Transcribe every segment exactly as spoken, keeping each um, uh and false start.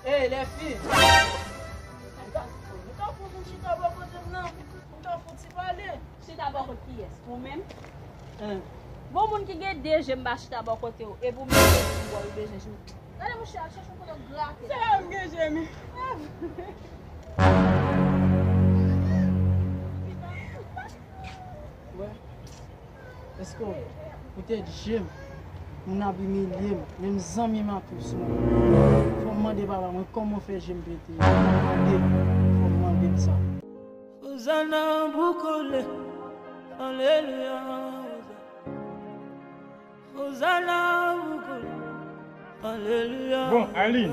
Ey, lèfi! Ou ka fout vin chita bò kote m nan? Ou ka fout ti pale? Chita bò kot kiyès? Ou menm? Bon, moun ki gen de je m pa chita bò kote w, epi ou menm de je m bò, ou bezwen jou. Gade mouche a, chèche yon kote w grate. Se la m gen je m. Wè. Èske w poutèt je m, moun ap imilye m, menm zanmi m ap tou sou mwen? Fò m mande papa mwen kòman fè je m pete. Fò m mande, fò m mande m sa. Ozana pou kole, aleluya, Ozana pou kole, aleluya. Bon, Aline,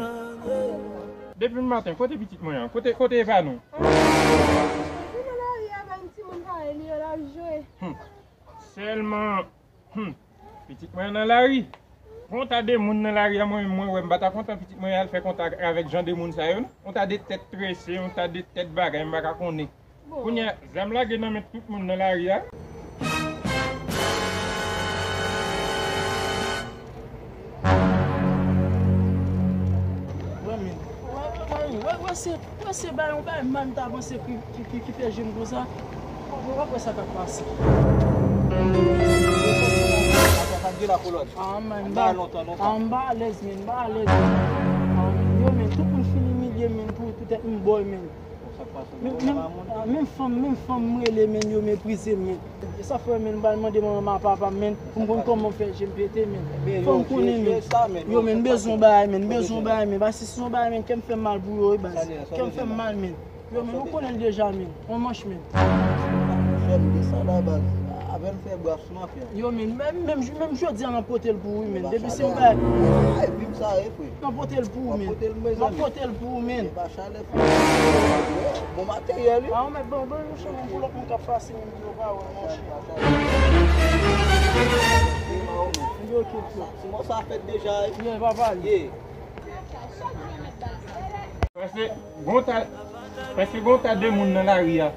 depi maten, kote pitit mwen an? Kote, kote Evanou? Li nan lari a, bay yon timoun parèy li yo, l ap jwe. Hmm. Sèlman, hmm, pitit mwen an nan lari. Yon ta de moun nan lari a, mwen, mwen wè, m pa ta kontan pitit mwen al fè kontak avèk jan de moun sa yo, non. Yon ta de tèt trese, yon ta de tèt bagay, m pa ka konnen. Kounye a, zam lage nan men tout moun nan lari a. Wè, men, wè, wè, wè, wè, se, wè, se bay, yon bay mal m ta panse ki, ki, ki, ki fè je m konsa. Wè, wè, wè sa k ap pase. Ah, man, m pa, ah, m pa alèz, men, m pa alèz. Ah, yo, men, tout moun fin imilye m, men, pou, poutèt m bòy, men. Men, men, ah, menm fanm, menm fanm m rele, men, yo meprize m, men. E sa fè, men, m pral mande manman m ak papa m, men, pou m konn kòman fè je m pete, men. Fò m konnen, men. Yo, men, m bezwen bagay, men, m bezwen bagay, men. Paske si se yon bagay, men, kè m fè m mal pou yo, wi, baz. Kè m fè m mal, men. Yo, men, ou konnen l deja, men. On manch, men. Fè m desann la, baz. Avè l fè bwaf. Yo, men, menm, menm, menm jodi a, m ap pote l pou ou, men. Depi se yon bagay. Ay, bib sa ye, frè. M ap pote l pou ou, men. M ap pote l pou ou, men. E pa chalè, frè. Bon materyèl, wi. Ah, men bon, bon, yon chan pou lòt moun k ap pase, men yo pa wè, monchè. Yo, ok, ok. Ti mò sa fèt deja, wi. Ye, papa, ye. Paske gon ta, paske gon ta de moun nan lari a.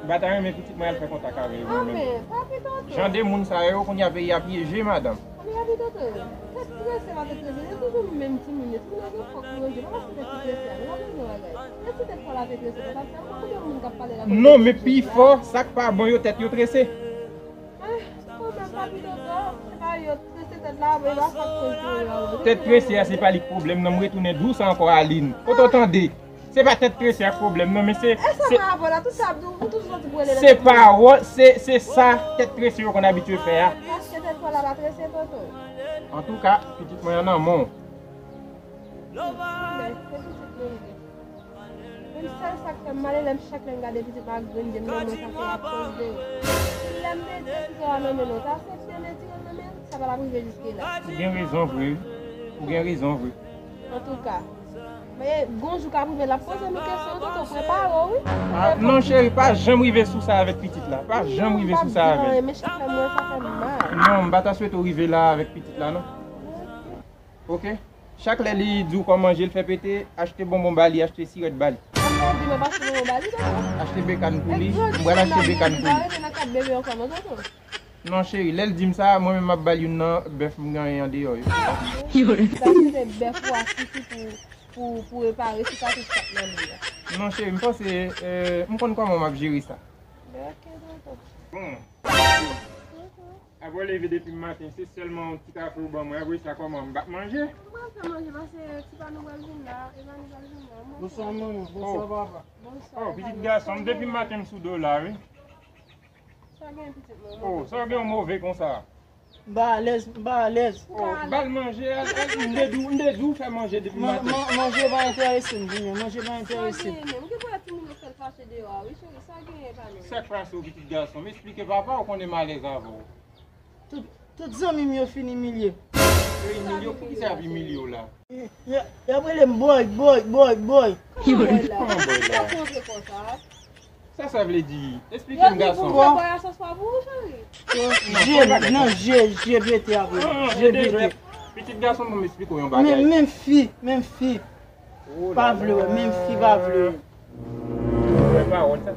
M pa ta renmen pitit mwen al fè kontak avè yo, mwen menm. Jan de moun sa yo, kounye a peyi a pyeje, madanm. Non, men pifò, sa k pa bon yo, tèt yo trese. Tèt trese a, se pa li k pwoblèm nan, m retounen di w sa ankò, Aline. Kote w tande? Se pa tèt trese a k pwoblèm nan, men se, se, se pawòl, se, se sa tèt trese yo konn abitye fè a. Antouka, pitit mwen an nan men w. Menm sèl sa k fè m mal, lè m chak lè m gade pitit mwen ak grenn je m nan men, sa fè y ap poze. Lè m mete pitit la nan men nou, ta aksepte retire l nan men l, sa pa t ap rive jiske la. Ou gen rezon vre, wi. Ou gen rezon vre. Antouka, men gon jou k ap rive, l ap poze nou kesyon, tonton, prepare w, wi. Ah, non, cheri, pa janm rive sou sa avèk pitit la. Pa janm rive sou sa avè l. Men chak lè m wè sa fè m mal. Non, m pa ta swete w rive la avèk pitit la, non. Ok? Chak lè li di w kòman je l fè pete, achte bonbon ba li, achte sirèt ba li. Apre w di m ap achte bonbon ba li, tonton. Achte bekàn pou li, m pral achte bekàn pou li. Li pa rete nan kat bebe ankò non, tonton. Non, cheri, lè l di m sa, mwen menm m ap ba l youn nan bèf m genyen andeyò yo. Sa se te bèf ou a sifi pou, pou, pou repare sikatris k ap nan li a. Non, cheri, m panse, euh, m konn kòman m ap jere sa. Ben, ok, tonton. Bon. Apre w leve depi maten, se sèlman yon ti kafe ou ban mwen. Apre sa, kòman? M p ap manje? Ou pral fè manje, paske ti pa nou pral vin la, Evani pral vin la. Bonswa, manman. Bonswa, papa. Bonswa, oh, pitit gason m, depi maten m sou do w la, wi. Sa gen, pitit mwen? Oh, sa w gen w move konsa? M pa alèz, m pa alèz. Oh, ba l manje, al, al, m te di w, m te di w fè manje depi maten. Man-, man-, manje pa enterese m, Junior, manje pa enterese m. Sa gen, men, ou gen pou wè timoun yo fè l fache deyò a, wi, cheri, sa gen, pa non. Sa k pase w, pitit gason m? Esplike papa, ou konnen m alèz avè w. Tout, tout zanmi m yo fin imilye m. Yo imilye w, poukisa y ap imilye w la? Y, y ap rele m bòy, bòy, bòy, bòy. Kòman bòy la? Kòman bòy la? Sa sa vle di? Esplike m, gason. Bòy a sòs pa pou ou, cheri. Je, non, je, je pete apre. Je pete. Pitit gason, ban m esplike w yon bagay. Men, menm fi, menm fi. Pa vle wè, menm fi pa vle wè. Vrè pawòl sa.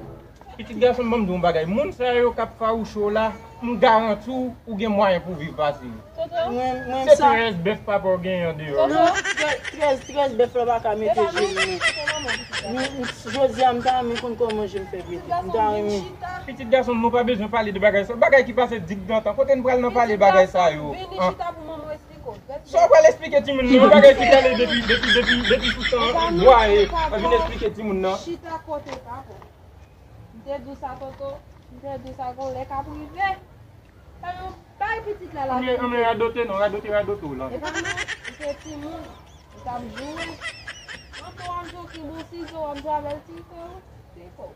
Pitit gason m, ban m di w yon bagay. Moun sa yo k ap fawouche w la, m garanti w, ou gen mwayen pou w viv pase yo. Toto. Mwen, mwen se sa. Trèz bèf papa w genyen andeyò. Toto. Non, trèz, trèz, trèz bèf la pa ka mete je m non. Mwen, jodi a, m ta renmen konn kòman je m fè pete. M ta renmen. Pitit gason m, nou pa bezwen pale de bagay sa. Bagay ki pase digdantan. Kote n pral nan pale bagay sa yo? Vini chita pou manman w esplike w. Sa w pral esplike timoun nan? Yon bagay ki kale depi, depi, depi, depi sou tan bwa e, w ap vin esplike timoun nan. Chita kote papa w. M te di w sa, Toto. M te di w sa, gon lè k ap rive. Sa yon bay pitit la la. Anmye, anmye radote non, radote, radote w la. E pa non, m te timoun, m t ap joure. Anto w ap joure ki bon sizo, w ap jwe avè l ti frè w. Ti frè w.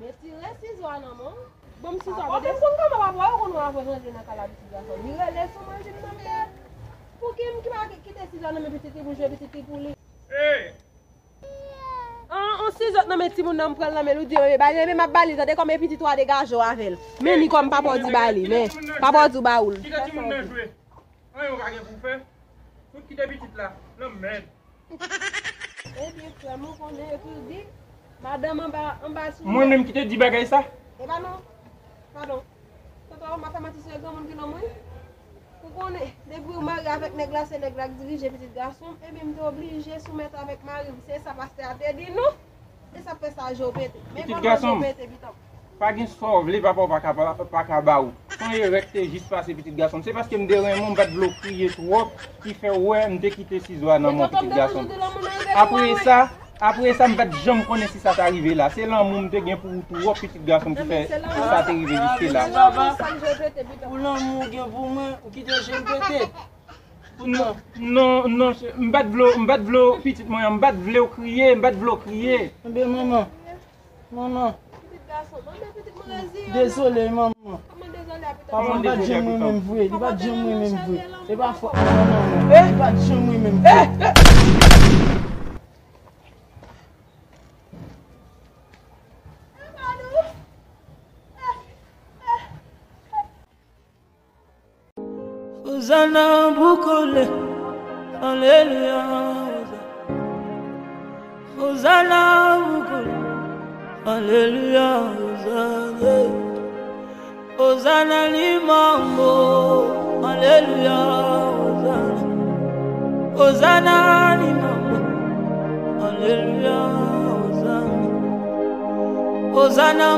Men tire sizo a nan men w. Ban m sizo a. Kote m konn kòman papa yo konn wè avè ranje nan kay la pitit gason. Li rele sou mwen di m nan men. Pouki m ki pa kite sizo a nan men pitit li pou jwe pitit li pou li? An, an sizo nan men timoun nan m pran l nan men l ou di yo, e ba li, men m ap ba li, tande kòman e pitit ou a degaje w avè l. Men li kòm papa w di ba li, men papa w di w ba ou l. Kite timoun nan jwe. Anyen w pa gen pou w fè. Fout kite pitit la nan men l. Ebyen, frè m, ou konnen yo toujou di, madanm anba, anba sou. Mwen menm ki te di bagay sa? E pa non. Padon. Tonton, m ap fè manti sou granmoun ki nonm wi. Ou konnen, depi ou marye avèk nèg la, se nèg la k dirije pitit gason m, ebyen m te oblije soumèt avèk mari m. Se sa pastè a te di nou. E sa k fè sa je w pete. Men kòman je w pete, pitit gason m, pitit m? Pa gen sa w vle, papa w pa ka, pa, pa ka ba ou. Se yon erè k te jis pase, pitit gason m. Se paske m te renmen w, m pa t vle w kriye twòp, ki fè w wè m te kite sizo a nan men w, pitit gason m. Apre sa, apre sa, m pa t janm konnen si sa ta rive la. Se lanmou m te gen pou ou twòp, pitit gason m, ki fè sa te rive jiske la. Pou lanmou w gen pou mwen, ou kite je m pete. Non, non, non, m pa t vle w, m pa t vle w, pitit mwen an, m pa t vle w kriye, m pa t vle w kriye. Enben, manman, manman. Pitit gason, manman, pitit mwen reziye la. Dezole, manman. Kòman dezole a, pitit? Papa m pa t janm renmen m vre, li pa t janm renmen m vre. E pa fòt mwen non, manman. Li pa t janm renmen m vre. Ozana pou kole, aleluya, Ozana. Ozana pou kole, aleluya, Ozana. Ozana li manbo, aleluya, Ozana. Ozana li manbo, aleluya, Ozana. Ozana